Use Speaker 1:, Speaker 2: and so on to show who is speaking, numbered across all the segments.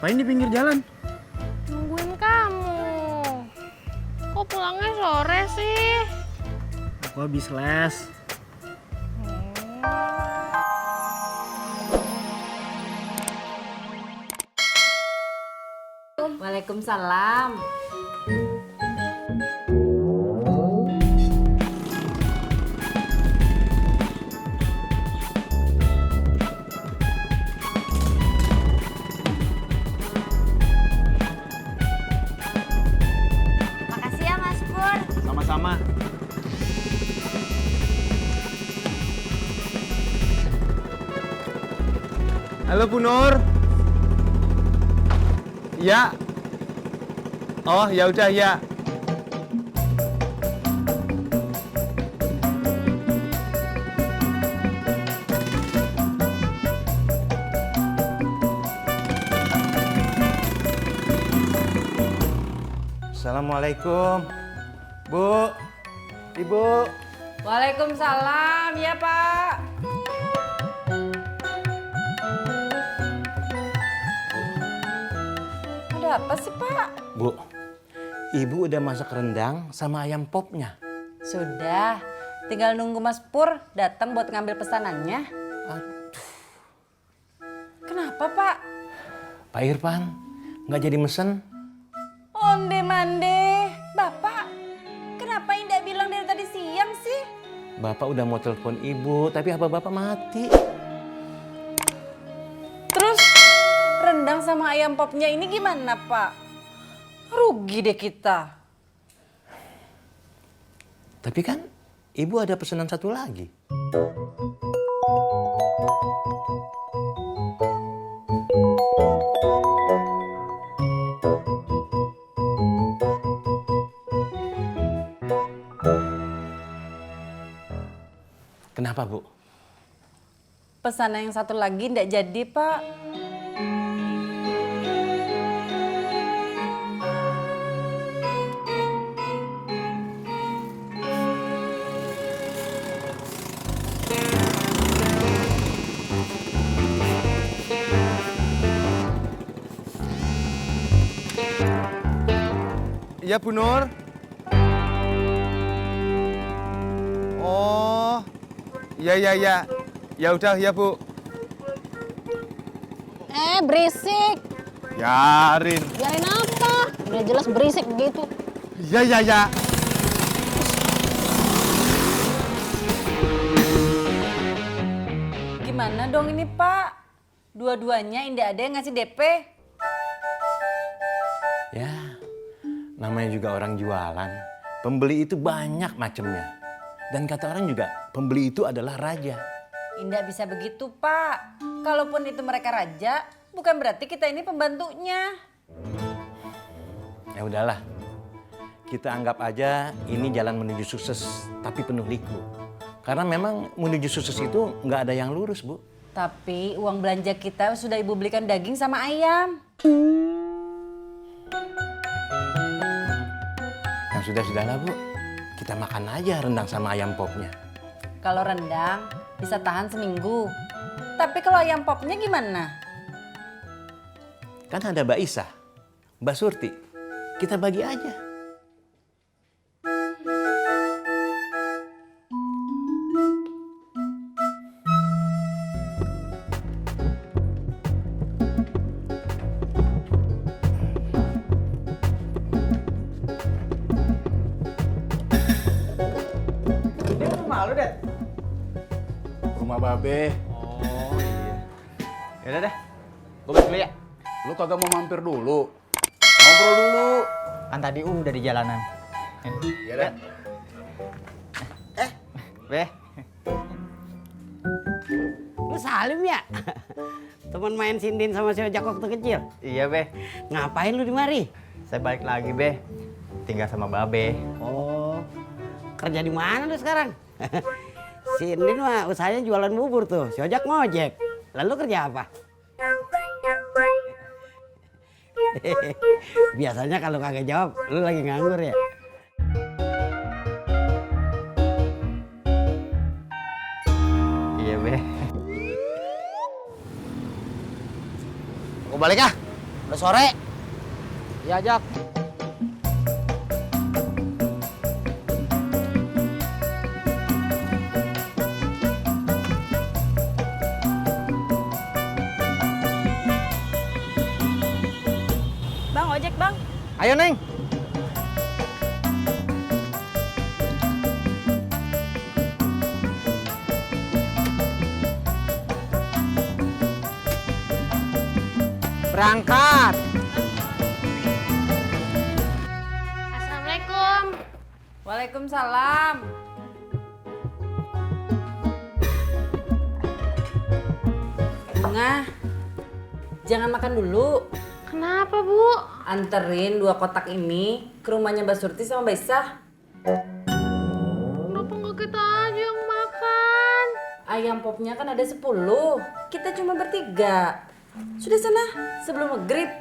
Speaker 1: Ngapain di pinggir jalan?
Speaker 2: Nungguin kamu. Kok pulangnya sore sih?
Speaker 1: Aku habis les.
Speaker 3: Waalaikumsalam.
Speaker 2: Makasih ya Mas Pur.
Speaker 1: Sama-sama. Halo Bu Nur. Ya. Oh, ya udah ya. Assalamualaikum. Bu. Ibu.
Speaker 3: Waalaikumsalam, ya Pak. Ada apa sih Pak?
Speaker 4: Bu, Ibu udah masak rendang sama ayam popnya.
Speaker 3: Sudah, tinggal nunggu Mas Pur datang buat ngambil pesanannya.
Speaker 4: Aduh,
Speaker 3: Kenapa Pak?
Speaker 4: Pak Irfan, nggak jadi mesen?
Speaker 3: Onde mande, Bapak. Kenapa Indah bilang dari tadi siang sih?
Speaker 4: Bapak udah mau telepon Ibu, tapi apa Bapak mati?
Speaker 3: Terus rendang sama ayam popnya ini gimana Pak? Rugi deh kita.
Speaker 4: Tapi kan Ibu ada pesanan satu lagi. Kenapa Bu?
Speaker 3: Pesanan yang satu lagi ndak jadi Pak.
Speaker 1: Iya Bu Nur. Oh. Iya. Ya udah ya Bu.
Speaker 2: Berisik.
Speaker 1: Yarin.
Speaker 2: Biarin apa? Udah jelas berisik begitu.
Speaker 1: Ya.
Speaker 3: Gimana dong ini Pak? Dua-duanya Indah ada yang ngasih DP.
Speaker 4: Ya, namanya juga orang jualan. Pembeli itu banyak macamnya. Dan kata orang juga, pembeli itu adalah raja.
Speaker 3: Indah bisa begitu Pak. Kalaupun itu mereka raja, bukan berarti kita ini pembantunya.
Speaker 4: Ya udahlah, kita anggap aja ini jalan menuju sukses, tapi penuh liku. Karena memang menuju sukses itu nggak ada yang lurus, Bu.
Speaker 3: Tapi uang belanja kita sudah Ibu belikan daging sama ayam.
Speaker 4: Yang sudahlah, Bu. Kita makan aja rendang sama ayam popnya.
Speaker 3: Kalau rendang bisa tahan seminggu. Tapi kalau ayam popnya gimana?
Speaker 4: Kan ada Mbak Isa, Mbak Surti. Kita bagi aja.
Speaker 1: Ini rumah lu, Det?
Speaker 5: Rumah Babe.
Speaker 1: Oh iya. Yaudah deh. Gue balik dulu ya.
Speaker 5: Lu kagak mau mampir dulu? Ngobrol dulu.
Speaker 1: Kan tadi udah di jalanan.
Speaker 5: Iya deh.
Speaker 1: Beh.
Speaker 6: Lu Salim ya? Teman main Sindin sama si Ojak waktu kecil?
Speaker 1: Iya, Beh.
Speaker 6: Ngapain lu di mari?
Speaker 1: Saya balik lagi, Beh. Tinggal sama Babe.
Speaker 6: Oh, kerja di mana lu sekarang? Si Indin mah usahanya jualan bubur tuh, si Ojak ngojek. Lalu kerja apa? Biasanya kalau kagak jawab, lu lagi nganggur ya?
Speaker 1: Iya, Beh. Aku balik ah.
Speaker 6: Udah sore.
Speaker 1: Iya, Jak.
Speaker 2: Bang, ojek bang.
Speaker 1: Ayo, Neng. Berangkat.
Speaker 2: Assalamualaikum.
Speaker 3: Waalaikumsalam. Bunga, jangan makan dulu.
Speaker 2: Kenapa, Bu?
Speaker 3: Anterin 2 kotak ini ke rumahnya Mbak Surti sama Mbak Isah.
Speaker 2: Kenapa nggak kita aja yang makan?
Speaker 3: Ayam popnya kan ada 10. Kita cuma bertiga. Sudah sana, sebelum maghrib.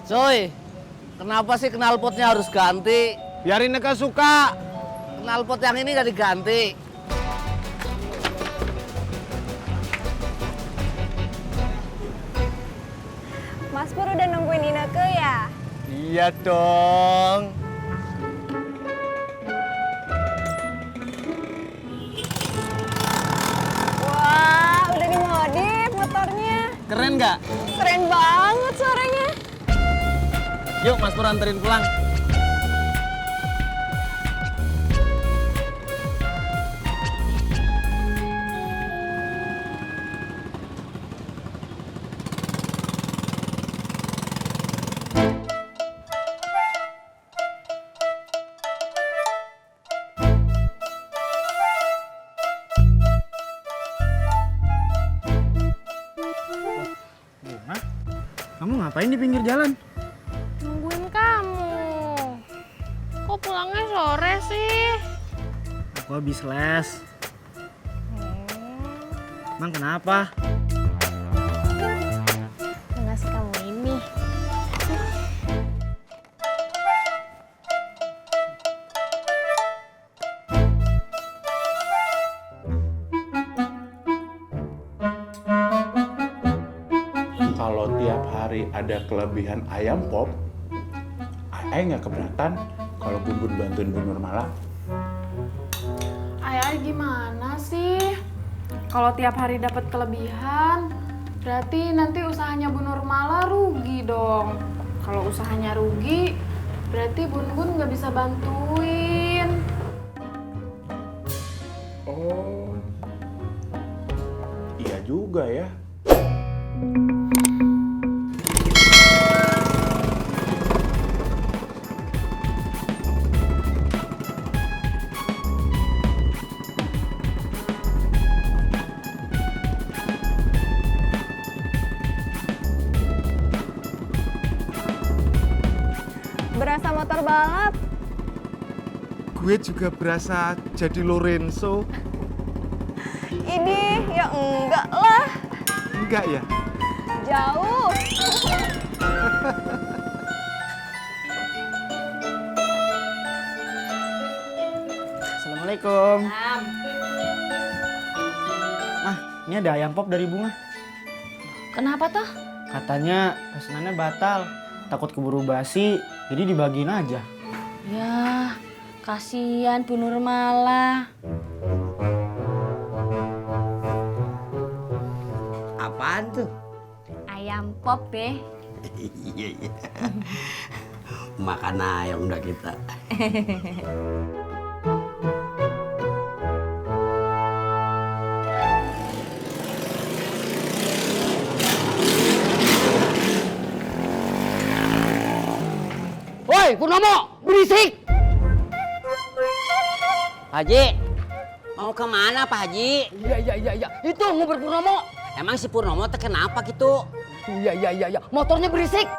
Speaker 7: Coy, kenapa sih knalpotnya harus ganti?
Speaker 1: Biarin Neka suka.
Speaker 7: Knalpot yang ini gak diganti.
Speaker 2: Mas Pur udah nungguin Ineke ya?
Speaker 1: Iya dong.
Speaker 2: Wah, udah dimodif motornya.
Speaker 1: Keren nggak?
Speaker 2: Keren banget suaranya.
Speaker 1: Yuk, Mas Pur anterin pulang.
Speaker 8: Kamu ngapain di pinggir jalan?
Speaker 2: Nungguin kamu. Kok pulangnya sore sih?
Speaker 8: Aku habis les. Emang kenapa?
Speaker 2: Ngasih kamu ini.
Speaker 5: Kalau tiap hari ada kelebihan ayam pop, Ayah nggak keberatan kalau Bun Bun bantuin Bu Nurmala.
Speaker 9: Ayah gimana sih? Kalau tiap hari dapat kelebihan, berarti nanti usahanya Bu Nurmala rugi dong. Kalau usahanya rugi, berarti Bun Bun nggak bisa bantuin.
Speaker 5: Oh, iya juga ya.
Speaker 2: Berasa motor balap.
Speaker 8: Gue juga berasa jadi Lorenzo.
Speaker 2: Ini ya enggak lah.
Speaker 8: Enggak ya?
Speaker 2: Jauh.
Speaker 8: Assalamualaikum. Mah, ini ada ayam pop dari Bunga.
Speaker 2: Kenapa tuh?
Speaker 8: Katanya pesanannya batal. Takut keburu basi, jadi dibagiin aja.
Speaker 2: Ya, kasihan Bu Nurmala.
Speaker 6: Apaan tuh?
Speaker 2: Ayam pop deh.
Speaker 6: Iya, iya. Makan ayam udah kita.
Speaker 7: Woi, Purnomo, berisik!
Speaker 6: Pak Haji, mau kemana Pak Haji?
Speaker 7: Iya. Itu ngobrol Purnomo.
Speaker 6: Emang si Purnomo teh kenapa gitu?
Speaker 7: Iya. Motornya berisik.